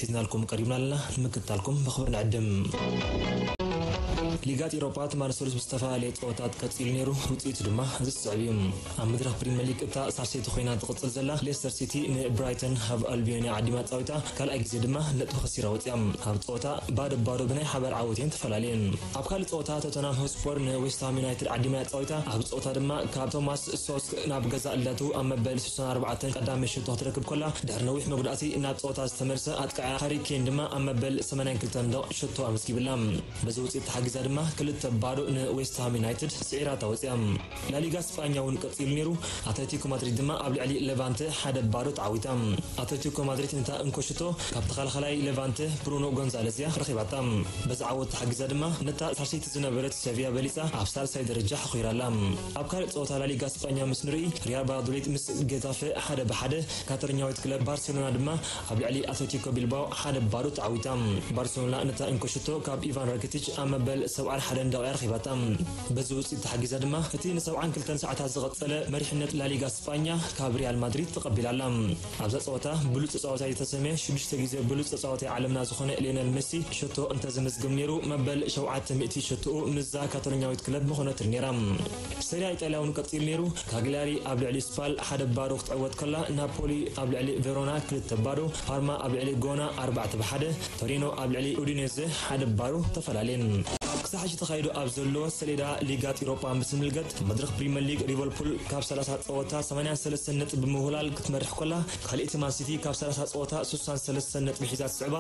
ሒዝናልኩም ቀሪብና ኣለና። ንምክትታልኩም ብኽብሪ ንዕድም። ሊጋት ኤውሮጳ ትማሊ ሰሉስ ብዝተፈላለየ ጸወታት ቀጺሉ ነይሩ። ውጽኢቱ ድማ እዚ ዝስዕብ እዩ። ኣብ መድረኽ ፕሪምየር ሊግ እታ ሳልሰይቲ ኮይና ትቕጽል ዘላ ሌስተር ሲቲ ንብራይተን ሃቭ ኣልቢዮን እያ ዓዲማ ኣጻዊታ። ካልኣይ ግዜ ድማ ነጥቢ ከሲራ ወጺኣ። ኣብ ጸወታ ባዶ ባዶ ብናይ ሓባር ዓወት እየን ተፈላለየን። ኣብ ካልእ ጸወታ ቶተንሃም ሆትስፐር ንዌስትሃም ዩናይትድ ዓዲማ እያ ኣጻዊታ። ኣብ ጸወታ ድማ ካብ ቶማስ ሶስክ ናብ ገዛእ ልደቱ ኣብ መበል ስሳን ኣርባዕተን ቀዳመይ ሸቶ ክትረክብ ከላ፣ ድሕሪ ነዊሕ መጉዳእቲ ናብ ጸወታ ዝተመልሰ ኣጥቃዒ ሃሪ ኬን ድማ ኣብ መበል ሰማንያን ክልተን ደቕ ሸቶ ኣመዝጊብላ። በዚ ውጽኢት ተሓጊዛ ድማ ክልተ ባዶ ንዌስትሃም ዩናይትድ ስዒራታ ወጺኣ። ላሊጋ ስጳኛ እውን ቀጺሉ ነይሩ። ኣትሌቲኮ ማድሪድ ድማ ኣብ ልዕሊ ሌቫንተ ሓደ ባዶ ተዓዊታ። ኣትሌቲኮ ማድሪድ ነታ እንኮ ሽቶ ካብ ተኸላኸላይ ሌቫንተ ብሩኖ ጎንዛለዝ እያ ረኺባታ። በዚ ዓወት ተሓጊዛ ድማ ነታ ሳልሰይቲ ዝነበረት ሰቪያ በሊጻ ኣብ ሳልሳይ ደረጃ ሓኺራላ። ኣብ ካልእ ጸወታ ላሊጋ ስጳኛ ምስ ንርኢ፣ ሪያል ቫላዶሊድ ምስ ጌታፈ ሓደ ብሓደ፣ ካታሎኛዊት ክለብ ባርሴሎና ድማ ኣብ ልዕሊ ኣትሌቲኮ ቢልባኦ ሓደ ባዶ ተዓዊታ። ባርሴሎና ነታ እንኮ ሽቶ ካብ ኢቫን ራኪቲች ኣብ መበል ሰብዓን ሓደን ደቂቃ ረኺባታ። በዚ ውጽኢት ተሓጊዛ ድማ እቲ ንሰብዓን ክልተን ሰዓታት ዝቐጸለ መሪሕነት ላሊጋ ስጳኛ ካብ ሪያል ማድሪድ ተቐቢላ ኣላ። ኣብዛ ጸወታ ብሉጽ ተጻዋታይ ዝተሰምየ ሽዱሽተ ግዜ ብሉጽ ተጻዋታይ ዓለምና ዝኾነ ሊዮነል ሜሲ ሸቶ እንተዘመዝግብ ነይሩ፣ መበል ሸውዓተ ሚእቲ ሸቶኡ ምስዛ ካታሎኛዊት ክለብ ምኾነትን ነይራ። ሰሪያ ኢጣልያ እውን ቀጺሉ ነይሩ። ካግሊያሪ ኣብ ልዕሊ ስፓል ሓደ ባዶ ክትዕወት ከላ፣ ናፖሊ ኣብ ልዕሊ ቬሮና ክልተ ባዶ፣ ፓርማ ኣብ ልዕሊ ጎና ኣርባዕተ ብሓደ፣ ቶሪኖ ኣብ ልዕሊ ኡዲኔዘ ሓደ ባዶ ተፈላለየን። ክሳዕ ሕጂ ተኻይዱ ኣብ ዘሎ ሰሌዳ ሊጋት ኤውሮጳ ምስ ንምልከት፣ መድረኽ ፕሪምየር ሊግ ሊቨርፑል ካብ ሰላሳ ጸወታ ሰማንያን ሰለስተን ነጥቢ ብምውህላል ክትመርሕ ከላ፣ ካልኣይቲ ማን ሲቲ ካብ ሰላሳ ጸወታ ስሳን ሰለስተን ነጥቢ ሒዛ ትስዕባ።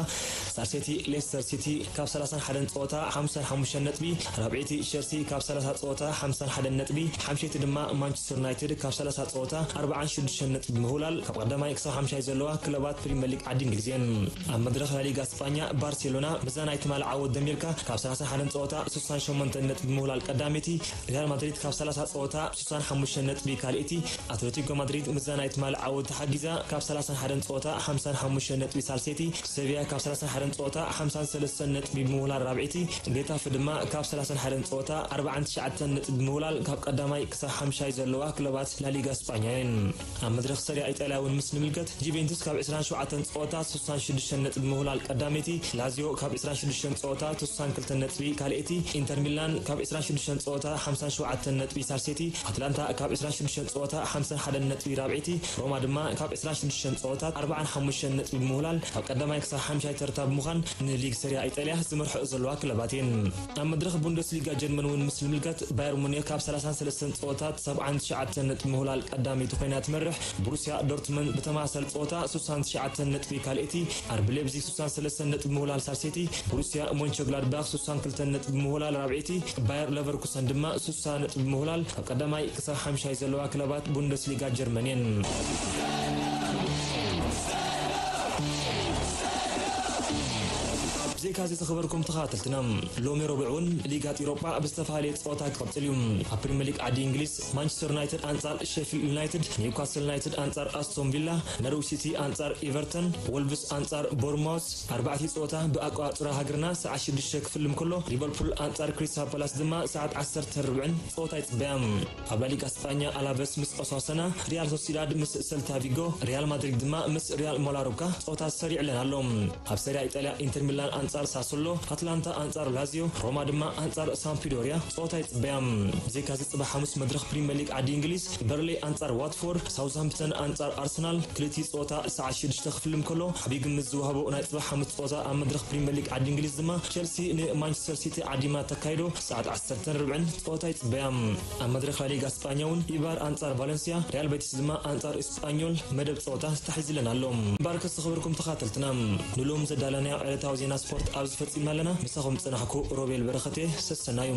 ሳልሰይቲ ሌስተር ሲቲ ካብ ሰላሳን ሓደን ጸወታ ሓምሳን ሓሙሽተን ነጥቢ፣ ራብዐይቲ ቸልሲ ካብ ሰላሳ ጸወታ ሓምሳን ሓደን ነጥቢ፣ ሓምሸይቲ ድማ ማንቸስተር ዩናይትድ ካብ ሰላሳ ጸወታ ኣርባዓን ሽዱሽተን ነጥቢ ብምውላል ካብ ቀዳማይ ክሳብ ሓምሻይ ዘለዋ ክለባት ፕሪምየር ሊግ ዓዲ እንግሊዝ እየን። ኣብ መድረኽ ላሊጋ ስጳኛ ባርሴሎና ምስዛ ናይ ትማሊ ዓወት ደሚርካ ካብ ሰላሳን ሓደን ጸወታ ስሳን ሸሞንተን ነጥቢ ብምውላል ቀዳመይቲ፣ ሪያል ማድሪድ ካብ ሰላሳ ጸወታ ስሳን ሓሙሽተን ነጥቢ ካልኣይቲ፣ ኣትሌቲኮ ማድሪድ ምስዛ ናይ ትማሊ ዓወት ተሓጊዛ ካብ ሰላሳን ሓደን ጸወታ ሓምሳን ሓሙሽተን ነጥቢ ሳልሰይቲ፣ ሰቪያ ካብ ሰላሳን ሓደን ጸወታ ሓምሳን ሰለስተን ነጥቢ ብምውላድ ራብዐይቲ፣ ጌታፈ ድማ ካብ ሰላሳን ሓደን ጸወታ ኣርባዓን ትሽዓተን ነጥቢ ብምውላድ ካብ ቀዳማይ ክሳብ ሓምሻይ ዘለዋ ክለባት ላሊጋ ስጳኛ እየን። ኣብ መድረኽ ሰሪያ ኢጣልያ እውን ምስ ንምልከት፣ ጁቬንቱስ ካብ ዕስራን ሸውዓተን ጸወታ ስሳን ሽዱሽተን ነጥቢ ብምውላድ ቀዳመይቲ፣ ላዚዮ ካብ ዕስራን ሽዱሽተን ጸወታ ስሳን ክልተን ነጥቢ ካልኣይቲ፣ ኢንተር ሚላን ካብ ዕስራን ሽዱሽተን ጸወታ ሓምሳን ሸውዓተን ነጥቢ ሳልሰይቲ፣ ኣትላንታ ካብ ዕስራን ሽዱሽተን ጸወታ ሓምሳን ሓደን ነጥቢ ራብዐይቲ፣ ሮማ ድማ ካብ ዕስራን ሽዱሽተን ጸወታት ኣርባዓን ሓሙሽተን ነጥቢ ብምውላል ካብ ቀዳማይ ክሳብ ሓምሻይ ተርታ ብምዃን ንሊግ ሰሪያ ኢጣልያ ዝመርሕኦ ዘለዋ ክለባት እየን። ኣብ መድረኽ ቡንደስሊጋ ጀርመን እውን ምስ ንምልከት፣ ባየር ሙኒክ ካብ ሰላሳን ሰለስተን ጸወታት ሰብዓን ትሽዓተን ነጥቢ ምውላል ቀዳመይቲ ኮይና ትመርሕ። ቦሩስያ ዶርትመንድ ብተመሳሳሊ ጸወታ ስሳን ትሽዓተን ነጥቢ ካልኣይቲ፣ ኣርቢ ሌፕዚግ ስሳን ሰለስተን ነጥቢ ምውላል ሳልሰይቲ፣ ቦሩስያ ሞንቸግላድባክ ስሳን ክልተን ነጥቢ ምውላል ራብዐይቲ፣ ባየር ለቨርኩሰን ድማ ስሳ ነጥቢ ምውላል ካብ ቀዳማይ ክሳብ ሓምሻይ ዘለዋ ክለባት ቡንደስሊጋ ጀርመን እየን። ብዘይካ እዚ ዝኸበርኩም ተኸታተልትና፣ ሎሚ ረቡዕ እውን ሊጋት ኤውሮጳ ብዝተፈላለየ ጸወታ ክቐጽል እዩ። ኣብ ፕሪምየር ሊግ ዓዲ እንግሊዝ፣ ማንቸስተር ዩናይትድ ኣንጻር ሼፊልድ ዩናይትድ፣ ኒውካስል ዩናይትድ ኣንጻር ኣስቶን ቪላ፣ ኖርዊች ሲቲ ኣንጻር ኤቨርተን፣ ወልቭስ ኣንጻር ቦርማውስ፣ ኣርባዕቲ ጸወታ ብኣቋጽራ ሃገርና ሰዓት ሽዱሽተ ክፍልም ከሎ፣ ሊቨርፑል ኣንጻር ክሪስታል ፓላስ ድማ ሰዓት ዓሰርተ ርብዕን ጸወታ ይጽበያ። ኣብ ላሊጋ ስጳኛ፣ ኣላቨስ ምስ ኦሳሰና፣ ሪያል ሶሲዳድ ምስ ሰልታ ቪጎ፣ ሪያል ማድሪድ ድማ ምስ ሪያል ማላሮካ ጸወታ ሰሪዕለን ኣሎ። ኣብ ሰሪያ ኢጣልያ፣ ኢንተር ሚላን ኣንጻር ሳሶሎ፣ ኣትላንታ ኣንጻር ላዚዮ፣ ሮማ ድማ ኣንጻር ሳምፒዶሪያ ጸወታ ይጽበያ። ብዘይካዚ፣ ጽባሕ ሓሙስ መድረኽ ፕሪምየር ሊግ ዓዲ እንግሊዝ፣ በርንሌ ኣንጻር ዋትፎርድ፣ ሳውዝሃምፕተን ኣንጻር ኣርሰናል፣ ክልቲኡ ጸወታ ሰዓት ሽዱሽተ ክፍልም ከሎ፣ ዓብዪ ግምት ዝወሃቦ ናይ ጽባሕ ሓሙስ ጸወታ ኣብ መድረኽ ፕሪምየር ሊግ ዓዲ እንግሊዝ ድማ፣ ቸልሲ ንማንቸስተር ሲቲ ዓዲማ ተካይዶ ሰዓት ዓሰርተን ርብዕን ጸወታ ይጽበያ። ኣብ መድረኽ ላሊጋ ስጳኛ እውን፣ ኢባር ኣንጻር ቫለንሲያ፣ ሪያል ቤቲስ ድማ ኣንጻር እስጳኞል መደብ ጸወታ ተታሒዝለን ኣሎ። እምበኣርከስ ዝኸበርኩም ተኸታተልትና፣ ንሎም ዘዳለናዮ ዕለታዊ ዜና ስፖርት ኣብዚ ፈጺምና ኣለና። ምሳኹም ዝጸናሕኩ ሮቤል በረኸት እየ። ሰሰናዩ።